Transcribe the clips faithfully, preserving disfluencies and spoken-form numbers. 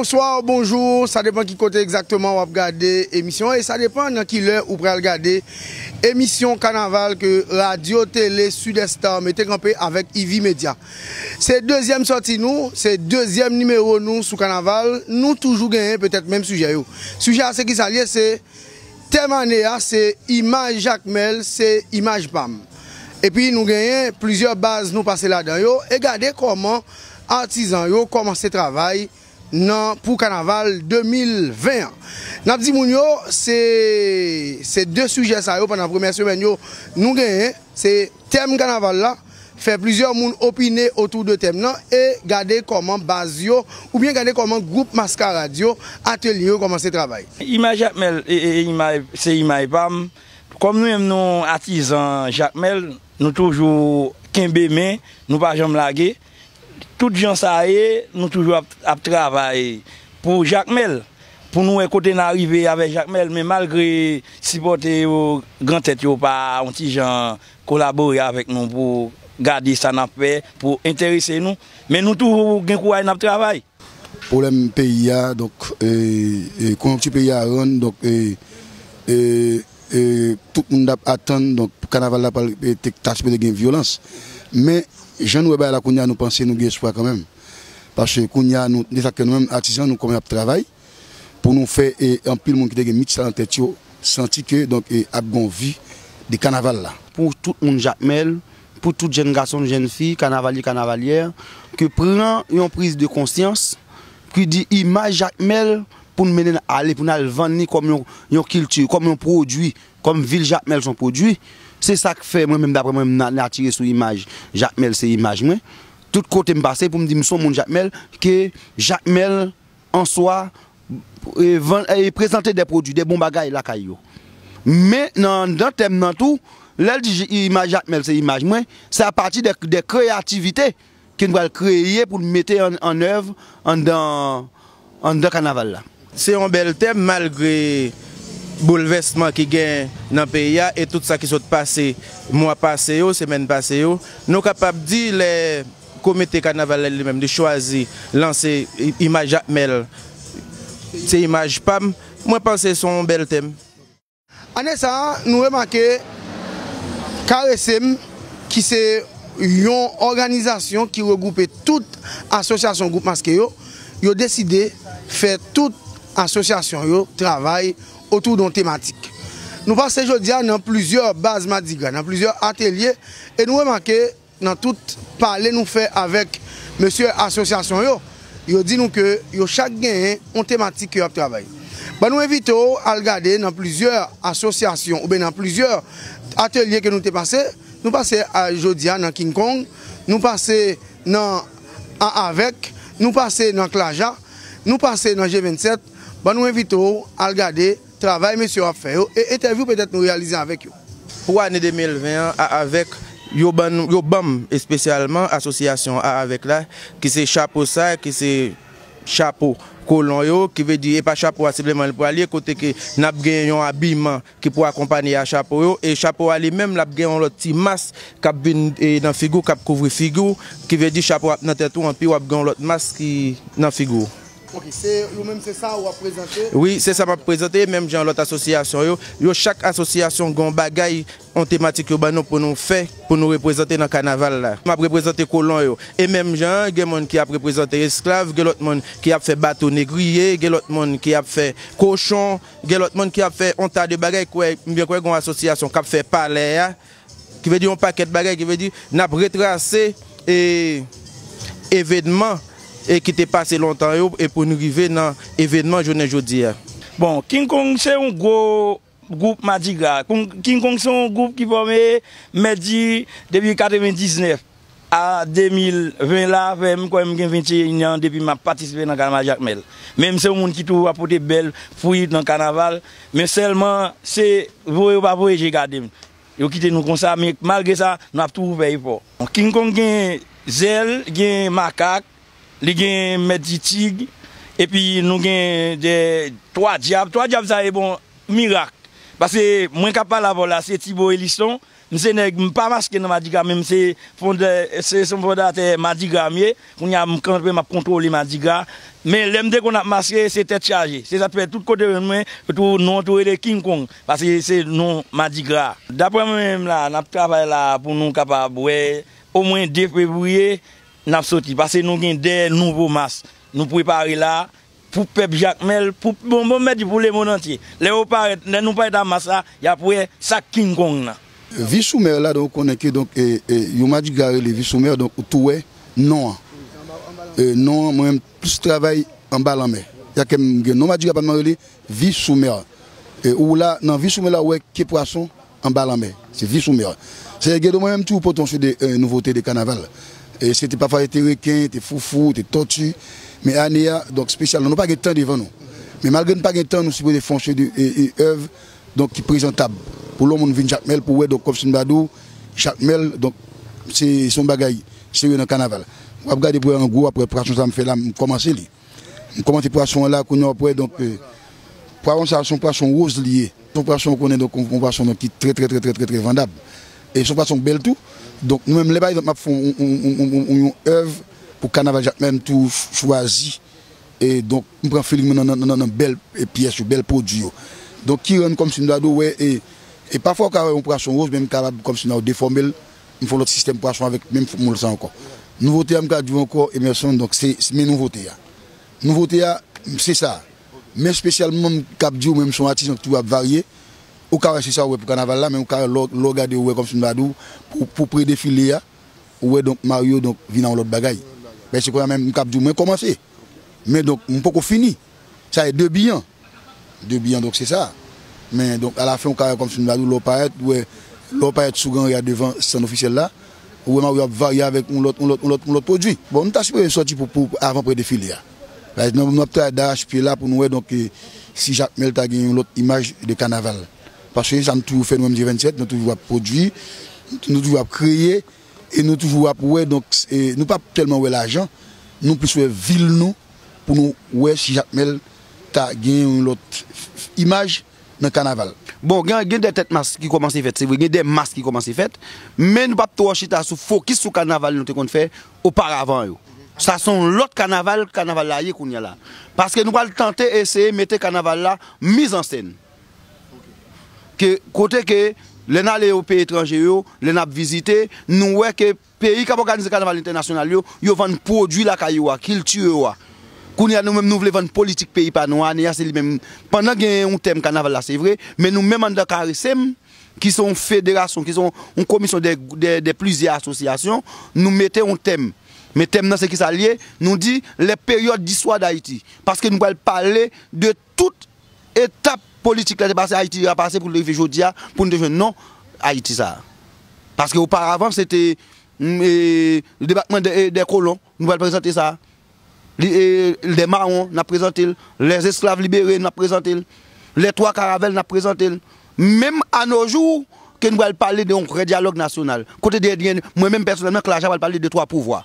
Bonswa, bonjou, sa depann ki kote egzakteman w ap gade emisyon an e sa depann nan ki lè ou pral gade emisyon kanaval ke Radyo Tele Sud Est Star mete kanpe avèk Ivy Media. Se dezyèm sòti nou, se dezyèm nimewo nou sou kanaval, nou toujou genyen petèt menm sijè yo. Sijè a se kisa l ye, se tèm ane a se imaj Jakmèl, se imaj pa m. Epi nou genyen plizyè baz nou pase ladan yo e gade kòman atizan yo kòmanse travay nan pou kanaval de mil ven an. N ap di moun yo, se se de sijè sa yo pandan premyè semèn yo nou genyen, se tèm kanaval la, fè plizyè moun opine otou de tèm nan e gade kòman baz yo oubyen gade kòman gwoup maskarad yo, atelye yo kòmanse travay. Imaj Jakmèl e, e, e imaj, se imaj pa m. Kòm nou menm nou atizan Jakmèl, nou toujou kenbe men, nou pa janm lage. Tout jan sa ye, nou toujou ap, ap travay pou Jakmèl, pou nou wè kote n a rive avèk Jakmèl, men malgre sipòtè yo, gran tèt yo pa yon ti jan kolabore avèk nou pou gade sa n ap fè, pou enterese nou, men nou toujou gen kouraj, n ap travay. Pwoblèm peyi a, donk, e, e, konjonkti peyi a rann, donk, e, e, e, tout moun t ap atann, donk, kanaval la pral, e, te, ta sipoze gen vyolans. Men, jan nou wè bagay la kounye a, nou panse nou gen espwa kanmenm. Paske kounye a, nou, de sa ke nou menm, atizan, nou kòmanse ap travay pou nou fè, e, anpil moun ki te gen mit sa nan tèt yo, santi ke, donk, e, ap gen yon vi de kanaval la. Pou tout moun Jakmèl, pou tout jèn gason, jèn fi, kanavalye, kanavalyè, ke pran yon priz de konsyans, ki di imaj Jakmèl pou n mennen l ale, pou n al vann li kòm yon, yon kilti, kòm yon pwodui, kòm vil Jakmèl se yon pwodui. Se sa k fè mwen menm, daprè mwen, m na-, m atire sou imaj Jakmèl, se imaj mwen. Tout kote m pase pou m di m se yon moun Jakmèl, ke Jakmèl an swa, e, vann, e, prezante de pwodui, de bon bagay lakay yo. Men nan anndan tèm nan tou, lè l di j-, imaj Jakmèl se imaj mwen, se apati de, de kreyativite ke n pral kreye pou n mete an, an èv anndan, anndan kanaval la. Se yon bèl tèm, malgre boulvèsman ki gen nan peyi a e tout sa ki sot pase mwa pase yo, semèn pase yo, nou kapab di lè komite kanaval la li menm li chwazi lanse i-, imaj Jakmèl, se imaj pa m, mwen panse se yon bèl tèm. Ane sa a, nou remake Karese m, ki se yon òganizasyon ki regwoupe tout asosyasyon gwoup maske yo, yo deside fè tout asosyasyon yo travay otou de yon tematik. Nou pase jodi a nan plizyè baz madigra, nan plizyè atelye, e nou remake nan tout pale nou fè avèk mesye asosyasyon yo, yo di nou ke yo chak genyen yon tematik ke y ap travay. Ban nou envite w al gade nan plizyè asosyasyon oubyen nan plizyè atelye ke nou te pase. Nou pase a jodi a nan King Kong, nou pase nan A Avèk, nou pase nan Klaja, nou pase nan G vennsèt. Ban nou envite w al gade travay mesye yo ap fè yo e entèvyou petèt nou reyalize avèk yo. Pou ane de mil ven an, A Avèk, yo ban nou, yo ban m espesyalman asosyasyon A Avèk la, ki se chapo sa, ki se chapo kolon yo, ki vle di, e pa chapo a senpleman li pral ye, kote ke n ap gen yon abiman ki pou akonpanye a chapo yo, e chapo a li menm, l ap gen yon lòt ti mas k ap vin, e, nan figi w, k ap kouvri figi w, ki vle di chapo a ap nan tèt ou, anpi w ap gen yon lòt mas ki nan figi w. Ok, se yo menm, se sa w ap prezante? Wi, se sa m ap prezante, menm jan lòt asosyasyon yo. Yo, chak asosyasyon gen yon bagay, yon tematik yo ban nou pou nou fè, pou nou reprezante nan kanaval la. M ap reprezante kolon yo. E menm jan an, gen moun ki ap reprezante esklav, gen lòt moun ki ap fè bato negriye, gen lòt moun ki ap fè kochon, gen lòt moun ki ap fè yon ta de bagay, kwè, m byen kwè gen yon asosyasyon k ap fè palè a. Ki vle di yon pakèt bagay, ki vle di n ap retrase, e, evènman, e ki te pase lontan yo, e pou n rive nan evènman jounen jodi a. Bon, King Kong se yon gwo gwoup madigra. King Kong se yon gwoup ki fòme, m mèt di, depi katrevendiznèf. A de mil ven la, fè m kwè m gen venteyen an depi m ap patisipe nan kanaval Jakmèl. Men m se yon moun ki toujou ap pote bèl fwi nan kanaval, men sèlman se voye yo pa voye je gade m. Yo kite nou konsa, men malgre sa, n ap toujou fè efò. King Kong gen zèl, gen makak, li gen mèt di tig, epi nou gen de twa dyab. Twa dyab sa e bon mirak. Paske mwen k ap pale avè w la, se Tibo Eliston. M se nèg, m pa maske nan madigra, men m se fondè, se, se yon fondatè madigra m ye. Kounye a m kanpe, m ap kontwole madigra. Men lè m te konn ap maske, se tèt chaje. Se sa k fè tout kote yo jwenn mwen, yo tou, non tou rele King Kong, paske se non madigra. Daprè mwen menm la, n ap travay la pou nou kapab wè omwen de fevriye, n ap soti. Paske nou gen de nouvo mas nou prepare la pou pèp Jakmèl, pou, bon, bon, m mèt di pou lemonn antye. Lè yo parèt, lè nou parèt a mas la, y ap wè sa k King Kong nan. Vi sou mè la, donk, ou konnen ke, donk, e, e, yon madigra rele Vi sou mè, donk, ou tou wè non an. E, non an, mwen menm, plis travay anba lanmè. Ya ke m gen non madigra pa m nan rele Vi sou mè. E, ou la, nan Vi sou mè la, ou wè ke pwason anba lanmè. Se Vi sou mè. Se gen de mwen menm tou pote yon seri de, e, nouvote de kanaval. E, se te pafwa te reken, te foufou, te tòti. Men ane a, donk, espesyalman, nou pa gen tan devan nou. Men malgre nou pa gen tan, nou sipoze fè yon seri de, e, e, èv donk, ki prezantab. Pou lè moun vin Jakmèl, pou wè, donk, kòmsi m ta di w, Jakmèl, donk, se, se yon bagay serye nan kanaval. W ap gade pou wè an gwo, apre pwason sa m fè la, m kòmanse li. M kòmanse pwason an la, kounye a w ap wè, donk, e, pwason sa, se yon pwason woz li ye. Se yon pwason, ou konnen, donk, yon pwason, donk, ki trè, trè, trè, trè, trè, trè vandab. E se yon pwason bèl tou. Donk, nou menm, lè, pa egzanp, m ap fè yon, yon, yon, yon, yon, yon èv pou kanaval Jakmèl, m tou chwazi E donk, m pran feeling mwen nan, nan, nan, nan bèl, e, pyès yo, bèl pwodui yo. Donk, ki rann kòmsi m ta di w, wè, e, e pafwa w ka wè yon pwason woz, men m kapab kòmsi m ta di w defòme l, m fè yon lòt sistèm pwason avèk menm moul sa ankò. Nouvote a, m ka di w ankò, Emerson, donk, se, se men nouvote a. Nouvote a, se sa. Men espesyalman, m kab di w, menm se yon atis ki toujou ap varye, ou ka wè se sa w wè pou kanaval la, men ou ka wè lè w, lè w gade, ou wè kòmsi m ta di w, pou, pou pre defile a, ou wè, donk, Mario, donk, vin a yon lòt bagay. Men se kounye a menm m kab di w mwen kòmanse. Men donk, m poko fini. Sa e debi an. Debi an, donk, se sa. Men donk, alafen, ou ka wè kòmsi m ta di w, lè w parèt, ou wè, lè w parèt sou gran ri a devan sèn ofisyèl la, ou wè Mario ap varye avèk yon lòt, yon lòt, yon lòt, yon lòt pwodui. Bon, nou ta sipoze sòti pou, pou, avan pre defile a. La, nou, nou ap travay darachpye la pou nou wè, donk, e, si Jakmèl ta gen yon lòt imaj de kanaval. Paske sa nou toujou fè, nou menm G vennsèt, nou toujou ap pwodui, nou toujou ap kreye, e nou toujou ap wè, donk, e nou p ap tèlman wè lajan, nou plis wè vil nou, pou nou wè si Jakmèl ta gen yon lòt imaj nan kanaval. Bon, gen, gen de tèt mas ki kòmanse fèt, se vre, gen de mas ki kòmanse fèt, men nou p ap twò chita sou fokis sou kanaval nou te konn fè oparavan yo. Sa se yon lòt kanaval, kanaval la ye kounye a la. Paske nou pral tante eseye mete kanaval la mizansèn. Ke, kote ke, lè n ale yo peyi etranje yo, lè n ap vizite, nou wè ke peyi k ap òganize kanaval entènasyonal yo, yo vann pwodui lakay yo a, kilti yo a. Kounye a, nou menm, nou vle vann politik peyi pa nou a, ane a, se li menm. Pandan gen yon tèm kanaval la, se vre, men nou menm anndan Karesem, ki se yon federasyon, ki se yon, yon komisyon de, de, de plizyè asosyasyon, nou mete yon tèm. Men tèm nan, se kisa l ye? Nou di, les périodes d'histoire d'Haïti. Paske nou pral pale de tout etap politik la te pase, Ayiti a pase pou l rive jodi a, pou n te jwenn non Ayiti sa a. Paske oparavan, se te, mm, e, le débarquement des, des colons, nou pral prezante sa. Li, e, des Marrons, n ap prezante l. Les esclaves libérés, n ap prezante l. Les trois caravelles, n ap prezante l. Menm a nos jours, ke nou pral pale de yon vrè dyalòg nasyonal. Kote de, de, mwen menm pèsonèlman, Klaja pral pale de twa pouvwa.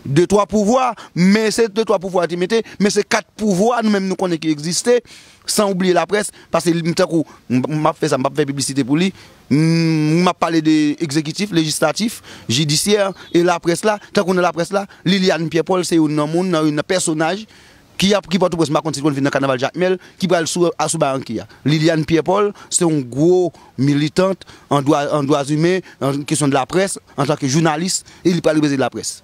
De twa pouvwa, men se de twa pouvwa te mete, men se kat pouvwa nou menm nou konnen ki egziste, san oubliye laprès, paske m tankou, m, m ap fè sa, m p ap fè piblisite pou li, m, m ap pale de egzekitif, lejislatif, jidisyè, e laprès la, tankou nan laprès la, Liliane Pierre Paul se youn nan moun, nan youn nan pèsonaj ki ap, ki Pòtoprens, m pa konn si l konn vin nan kanaval Jakmèl, ki pral sou, a, sou Baranki a. Liliane Pierre Paul, se yon gwo militant an dwa, an dwa imen, an kesyon de laprès, antanke jounalis, e li pral reprezante laprès.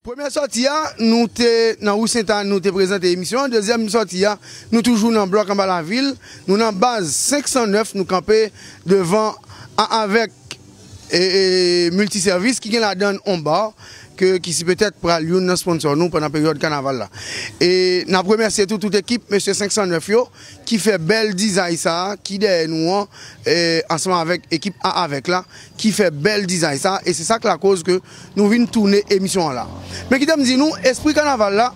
Premye sòti a, nou te nan Ri Sentàn, nou te prezante emisyon an. Dezyèm sòti a, nou toujou nan blòk anba lavil. Nou nan baz senk san nèf, nou kanpe devan a, avèk, e, e, miltisèvis ki gen ladan l on bar. ke, ki si petèt pral youn nan sponsò nou pandan peryòd kanaval la. E n ap remèsye tou tout ekip mesye senk san nèf yo ki fè bèl dizay sa a, ki dèyè nou an, e, ansanm avèk ekip A avèk la, ki fè bèl dizay sa a, e se sa k lakoz ke nou vin tounen emisyon an la. Men kite m di nou, espri kanaval la,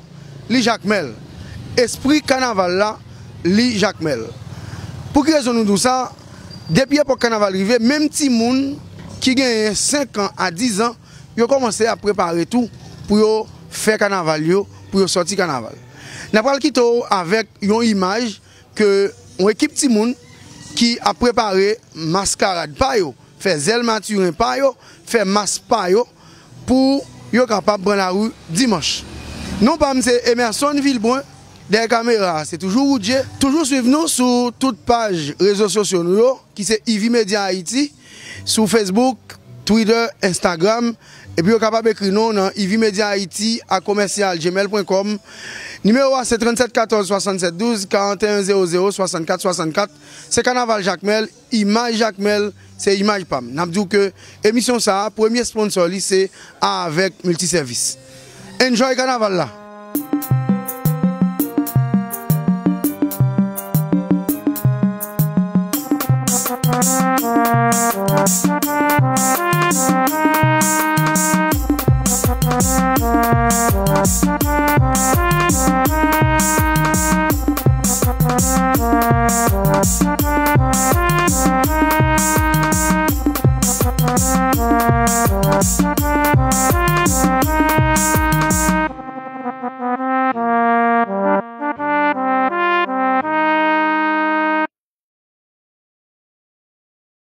li Jakmèl. Espri kanaval la, li Jakmèl. Pou ki rezon nou di w sa? Depi epòk kanaval rive, menm timoun ki genyen senk an a diz an, yo kòmanse ap prepare tou pou yo fè kanaval yo, pou yo sòti kanaval. N ap pral kite w avèk yon imaj ke yon ekip timoun ki ap prepare maskarad pa yo, fè zèl matiren pa yo, fè mas pa yo, pou yo kapab pran lari dimanch. Non pa m se Emerson Vilbrun, dèyè kamera a se toujou Roudje. Toujou swiv nou sou tout paj rezo sosyo nou yo, ki se Ivy Media Haiti, sou Facebook, Twitter, Instagram, epi yo kapab ekri nou nan ivymediahaiti a commercial gmail point com. Nimewo a se trannsenk katòz swasannsèt douz, karanteyen zewo zewo, swasannkat swasannkat. Se kanaval Jakmèl, imaj Jakmèl, se imaj pa m. N ap di w ke emisyon sa a, premye sponsò li se A avèk Miltisèvis. Enjoy kanaval la!